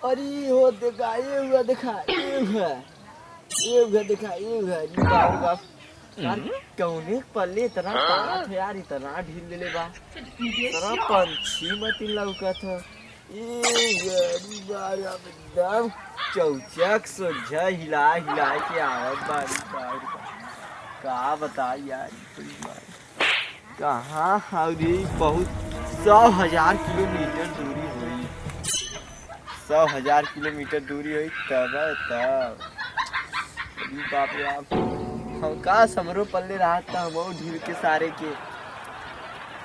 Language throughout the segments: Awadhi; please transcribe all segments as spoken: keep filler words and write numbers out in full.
अरे हो देखा, ए हुआ देखा, ए हुआ, ए हुआ देखा, ए हुआ, अरे बाप रे बाप। यार, कौने पल्ले इतना ताकत है यार, इतना ढील लेले बा। सारा पंछी मतिन लौकत ह। ए हुआ, अरे बाप रे बाप, एकदम चौचक सोझा हिला हिला के आवत बा, अरे बाप रे बाप। का बताई यार, ई तो बात। कहाँ हौ रे? बहुत सौ हजार किलोमीटर दूरी होई, सौ हजार किलोमीटर दूरी होई तब, तब। अरे बाप रे बाप, हम का समरो पल्ले रहत त हम ढील के सारे के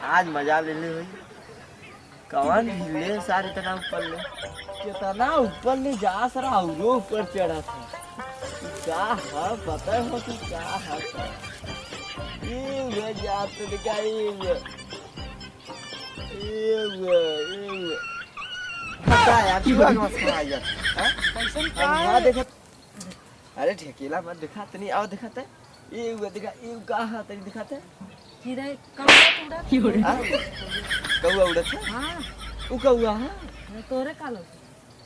आज मजा लेले होई। कौन ढील ले सारे इतना ऊपर ले? कितना ऊपर ले जा सारा, औरो ऊपर चढ़त है। ई का है, पता हो कि का है का? ए हुआ जात देखा, ए हुआ। ए हुआ, ए हुआ। पता है यार, तू आगे मत खा यार। हाँ? कैसन का हम है? वहाँ देखत, अरे ढेकेला मत देखा, तनी आओ देखा ते। ए हुआ देखा, ए का है, तनी देखा ते। चिड़ै, कौआ उड़त है। हाँ? कौआ उड़त है? हाँ। उ कौआ है? ये तोरे कालो।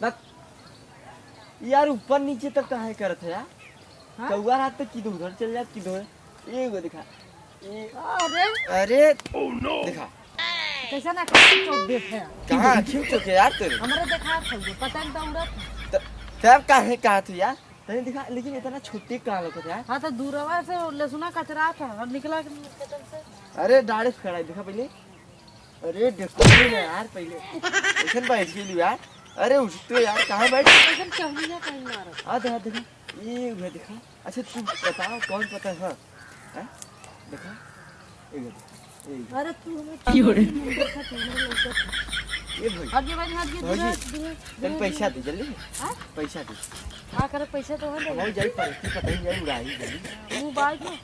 बक। यार, ऊपर नीचे तक काहे करत है यार? हाँ? कौआ रात तक किधर उधर चल जात, किधर। ए वो देखा। ए, अरे। अरे। Oh no। देखा। कैसा ना कैसे चोप देत है। कहाँ आँखी में चोक है यार तेरे? हमरे देखा था ये, पतंग दौड़त है। त-, तब काहे कहा थे यार? तनी देखा, लेकिन इतना छोटे कहाँ लौकत है यार? हाँ, तो दूरवा से लहसुना कचरा था और निकला के खेतन से। अरे, डाढ़े से खड़ा है, देखा पहले। अरे, देखो ना यार, पहले। ऐसन बैठ गेली यार। अरे, उठ तो यार, कहाँ बैठ? ऐसन कहनी ना कहीं मारत। आ, देखा, देखा। ये हुआ, देखा। अच्छा, तू बताओ, कौन पता है? हाँ? देखा? ये हुआ, देखा। ये हुआ। अरे, तू हमें क्यों रे? देखा, तू हमें लौकत है। ये भाई। हट गया भाई, हट गया, भौजी, दूर, दूर, तनी दूर, पैसा दूर। दे, जल्दी। हाँ? पैसा दे। का करे, पैसा तो है हम नहीं। जाई पर, तू पता ही जाई, उड़ाई जल्दी। मुँह बाज में,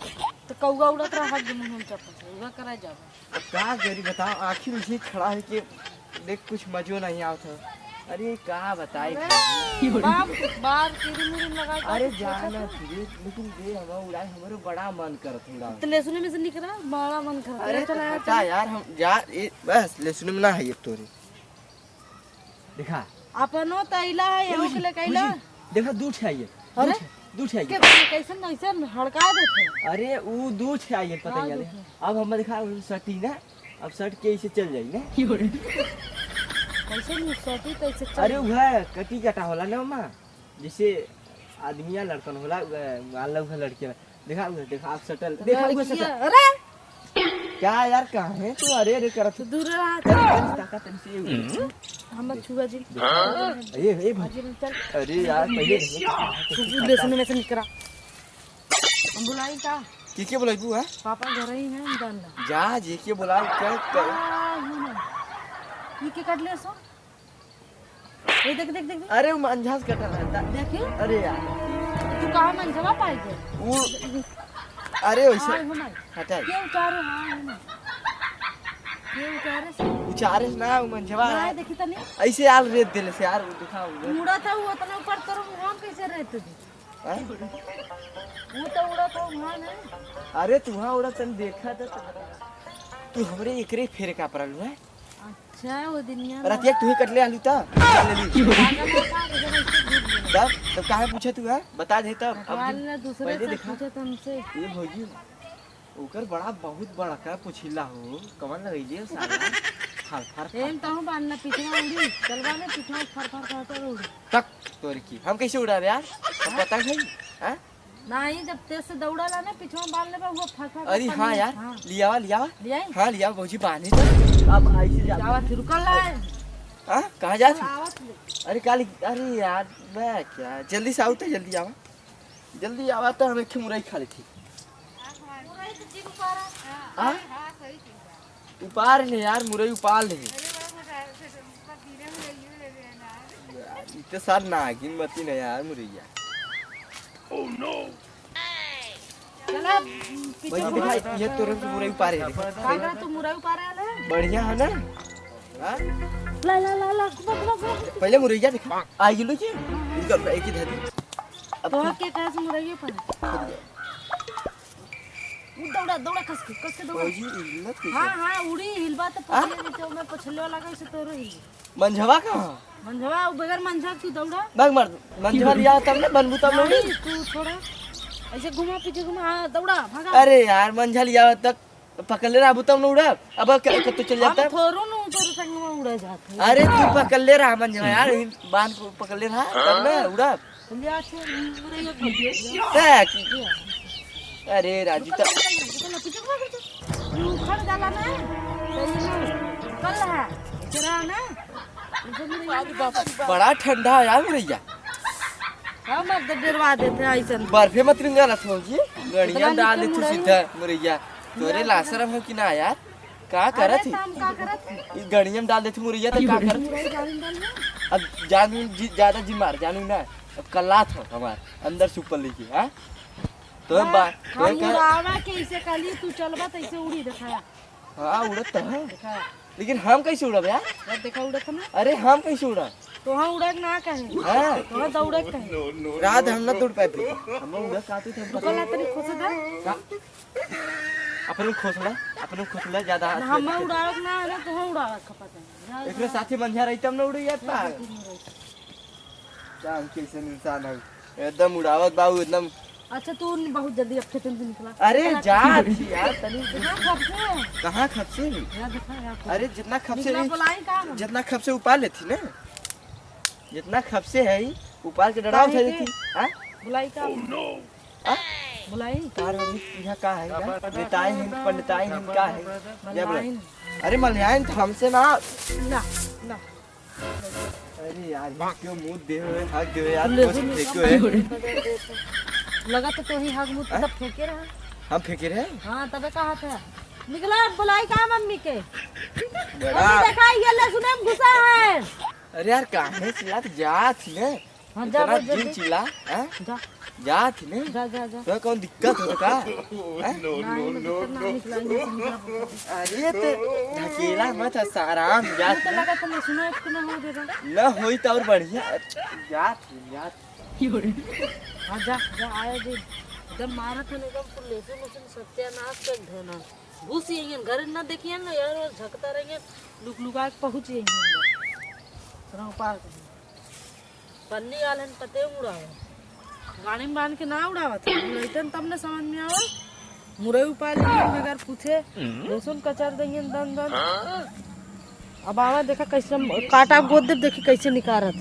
तो कौआ उड़त रहा, हट गया मुँह में चप्पल से, उड़ा करा जावे। अब का करी बताओ, आखिर उसे खड़ा है कि देख, कुछ मजो नहीं आवत है। अरे, का बताई अरे, भाई? बाप, बार किरिम उरिम लगा के अरे, कुछ जाना सोचत है। तुझे, लेकिन दे, हम उड़ाए, हमरो बड़ा मन करत है उड़ाए। तो लहसुन में से निकला, बड़ा मन करत है। अरे, चला तो यार, हटा चला। यार, हम जा, ए, बस, लहसुन में ना है ये तोरे। देखा। अपनो तैला है, ये यहू भौजी, के लेके अइला। भौजी, देखा, दू ठे आइए। अरे? दू ठे, दू ठे आइए। के-, कैसन, कैसन हड़का देत है? अरे, ऊ दू ठे आइए, पता हाँ, नहीं दू है। ठे। अब हम देखा, ऊ सटी ना, अब सट के इसे चल जाई ना। कैसन सटी, कैसे चल अरे, जाई? वह कटी कटा होला ना, माँ, जैसे आदमिया लड़कन होला, वह, मान लो, वह लड़के देखा, उहे देखा, आप सटल। देखा, उहे लड़किया, सटल। अरे! क्या यार, काहे तू अरे, अरे करत? तू दूर रहा। अरे, तनी ताका, तनी से उहे। हम छुआ जी। देखा? ए, ए, भाई। जी, चल। अरे यार, पहले तू लहसुन में से निकरा। हम बुलाई का? के के बुलाइबू, हाँ? पापा घर ही हैं, जान ला। जा, जे के बुलाई, कर, कर। आ, ये ना। ये के काट ले सो? ए, देख, देख, देख, देख। अरे, वो मंझा से कटा रहता। देखी? अरे यार। तू कहाँ मंझवा पाई गए? वो, अरे, वैसे हाँ, हो माई। हटा। के उतारे? हाँ, हो माई। के उतारे से? उचारे से ना, वो मंझवा ना, है। देखी तनी। ऐसे आल रेत देले से यार, वो दिखा, वो। उड़ा था, वो इतना ऊपर तरफ, वहाँ कैसे रहते थे? हाँ? वो तो उड़ा था, वहाँ ना। अरे, तू वहाँ उड़ा, तन देखा था, तू हमरे एकरे फेरे का परल है। अच्छा, वो दुनिया में रतिया तू ही कटले आलू ता? पागल है का? जब ऐसे झूठ बोले। तब, तब काहे पूछे तू, है? बता दे तब। अब कटवा लेना, दूसरे पहले से देखा। पूछे तुमसे। ये भौजी, ओकर बड़ा, बहुत बड़का पुछिला हो, कवन लगैले हो साला? फर, फर, फर, एम फर। तहूँ बांधना पिछवा उड़ी, चलवा में पिछवा फर, फर, फर, फर उड़ी। तक तोर की, हम कैसे उड़ावे यार? हम हाँ? पतंग है, हाँ? नहीं, जब तेज से दौड़ा ला ना, पिछवा बांध लेबा, वो फर, फर, अरे फर हाँ नहीं, यार, हाँ। लियावा, लियावा। लियाई? हाँ, लियावा, भौजी, बांधी तो। अब आई से जा। जावा, फिर रुकल ला है। हाँ, कहाँ जा चल, तू? आवत ले। अरे, काली, अरे यार, मैं क्या, जल्दी से आओ तो, जल्दी आवा। जल्दी आवा तो हम एक मुरई खा लेती। मुरई तो जिन उपारा। हाँ? हाँ, सही चीज है। उपार ले यार, मुरई उपार ले। अरे बाबा, मुरई, मुरई, मुरई, मुरई, मुरई, मुरई। इतने सार नागिन मती ना यार, मुरैया। Oh no। चला, पीछे भाई, घुमा। देखा, ये तोरे से मुरई उपारे है, देखा। का, का, तू मुरई उपारे आले? बढ़िया है ना? हाँ? ला, ला, ला, ला, घुमा, घुमा, घुमा। पहले मुरैया देखा। आ गेलो जी। इनका एक ही धरी। अब तो खुद के कहाँ से मुरई उपारे? खुद गया। दौड़ा, दौड़ा, कस के, कस के दौड़ा। भौजी, हिलत कैसे? हाँ, हाँ, उड़ी, हिलबा तो हाँ? पछले नीचे में पछले वाला कैसे तोरो हिल। मंझवा कहाँ? मंझवा, वो बगैर मंझा तू दौड़ा। भाग मार, मंझवा लिया तब ना, बनबू तब ना उड़ी। नहीं, तू थोड़ा ऐसे घुमा, पीछे घुमा, हाँ, दौड़ा, भागा। अरे यार, मंझा लिया तक पकड़ले रहबू तब ना उड़ब। अब क-, कत्तो चल हम जाता। थोड़ू ना उधर संग में उड़ा जाते। अरे तू पकड़ले रहा मंझवा यार, इन बांध को पकड़ले रहा, तब ना उड़ब। लिया छे, उड़े ये पकड़। तै की? अरे राजू, निकल, तो निकल, निकल, निकल, निकल। तू उखड़ जाला ना, तो ये ना, कल है, जरा ना, बड़ा ठंडा है यार मुरैया। हाँ, मत डरवा देते हैं ऐसन। बर्फे मत रिंगा रथ हो जी, गड़िया इतना डाल दे नीचे तू मुरैया। सीधा मुरैया। तोरे लासरम हो कि ना यार? का अरे करत ही? काम का करत ही? ई गड़िया में डाल देती मुरैया तो का करत? मुरई जान डाल ना। अब जानू जी, ज्यादा जी मार, जानू ना। अब कल्लात हो हमार, अंदर से ऊपर लेके, हाँ? तो हाँ, बा-, तो हम का उड़ावा के इसे कहली, तू चलबा तो इसे उड़ी देखाया। हाँ, उड़त तो है। देखाया। लेकिन हम कैसे उड़ब यार? अब देखा उड़त है ना? अरे, हम कैसे उड़ब? तो हाँ उड़क ना कहे। हाँ। तो हाँ दौड़क कहे। रात हम ना दौड़ पाए फिर। हम उड़क आते थे, हम तो कल तनी खोसे दे। का? अपने खोसला, अपने खोसला ज्यादा हाथ ना, में हम उड़ावक ना है ना, तो हम उड़ावक का पता है। जा, एकरे जा। साथी मंझा रही तब ना उड़ी जात बा। जा, जा, जा। जान कैसन इंसान है, एकदम उड़ावत बाबू, एकदम। अच्छा, तू न-, बहुत जल्दी अब खेतन से निकला। अरे, निकला। जा थी यार, तनी। कहाँ खप से? कहाँ खप से भी? यार, देखा, यार, अरे, जितना खप से निकला, भी, बुलाई का हम? जितना खप से उपाल लेती ना, जितना खप से है ही, उपाल के डराव काहे उठा के? देती, हाँ? बुलाई का? आ? बुलाई? तार वाली यहाँ का है, का? नेताई हिंद, पंडिताई हिंद का है? या बोला? मलयाइन। अरे मलयाइन तो हमसे ना। ना, ना। अरे यार, ये क्यों मुंह दे हुए, हाथ दे हुए यार, ले कुछ हुए फेंके हुए। लगा तो तू ही हाथ मुंह हाँ? तब फेंके रहा। हम फेंके रहे? हाँ, तबे कहा था। निकला, बुलाई का मम्मी के? बड़ा मम्मी देखा, ये ले सुने में घुसा है। अरे यार, काहे चिल्लात जात ही ने? हाँ, जा, इतना जा, दिन जा। चिल्ला, हैं? जा। जात ही ने? जा, जा, जा। तो कौन दिक्कत हो का? हैं? नहीं, नहीं, दिक्कत ना, निकला, यहाँ से निकला। अरे तो ढकेला मत, आराम से जात ही तो ने। लगा तो नहीं सुना, इसको ना हो देगा। ना होई तो और बढ़िया। जात ही, जात। हाँ, जा, जा, आया दे। एकदम मारत है, एकदम कुल लेसे में सत्यानाश कर देना। घुस यही घर ना देखिए ना यार, वो झकता रहिए, लुक लुका के पहुँच यही अंदर। रंग पार कर। पन्नी आलन पते उड़ावे। गाड़ी में बांध के ना उड़ावत है। उड़ैतन तब न समझ में आवे। मुरई उपार लेंगे बगैर पूछे। लहसुन कचर देंगे दन दन। अब आवा देखा कैसे हम काटा गोद देब, देखी कैसे निकारत।